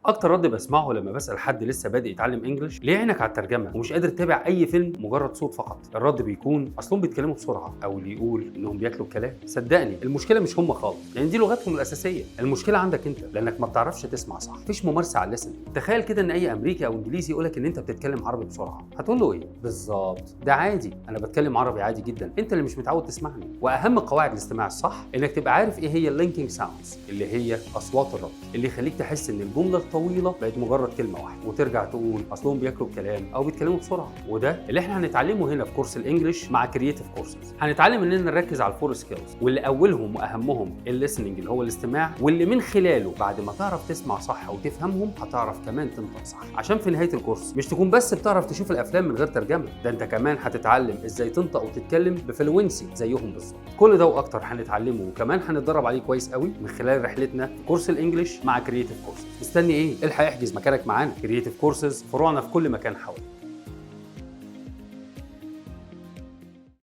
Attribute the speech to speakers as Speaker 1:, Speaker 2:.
Speaker 1: اكتر رد بسمعه لما بسال حد لسه بادئ يتعلم English: ليه عينك على الترجمة ومش قادر تتابع اي فيلم مجرد صوت فقط؟ الرد بيكون اصلهم بيتكلموا بسرعه، او اللي يقول انهم بياكلوا الكلام. صدقني المشكلة مش هم خالص، لان دي لغتهم الاساسيه. المشكلة عندك انت، لانك ما بتعرفش تسمع صح، مفيش ممارسة على ال listening. تخيل كده ان اي امريكي او انجليزي يقولك ان انت بتتكلم عربي بسرعه، هتقول له ايه بالظبط؟ ده عادي، انا بتكلم عربي عادي جدا، انت اللي مش متعود تسمعني. واهم قواعد الاستماع الصح انك تبقى عارف ايه هي ال linking sounds، اللي هي اصوات الربط اللي يخليك تحس ان الجملة الطويلة بقت مجرد كلمة واحده، وترجع تقول اصلهم بياكلوا الكلام او بيتكلموا بسرعه. وده اللي احنا هنتعلمه هنا في كورس ال English مع Creative Courses. هنتعلم اننا نركز على ال four skills، واللي اولهم واهمهم ال listening اللي هو الاستماع، واللي من خلاله بعد ما تعرف تسمع صح وتفهمهم هتعرف كمان تنطق صح، عشان في نهاية الكورس مش تكون بس بتعرف تشوف الافلام من غير ترجمه، ده انت كمان هتتعلم ازاي تنطق وتتكلم ب fluency زيهم بالظبط. كل ده واكتر هنتعلمه وكمان هنتدرب عليه كويس قوي من خلال رحلتنا في كورس ال English مع Creative Courses. مستني ايه؟ الحق احجز مكانك معانا. Creative Courses، فروعنا في كل مكان حواليك.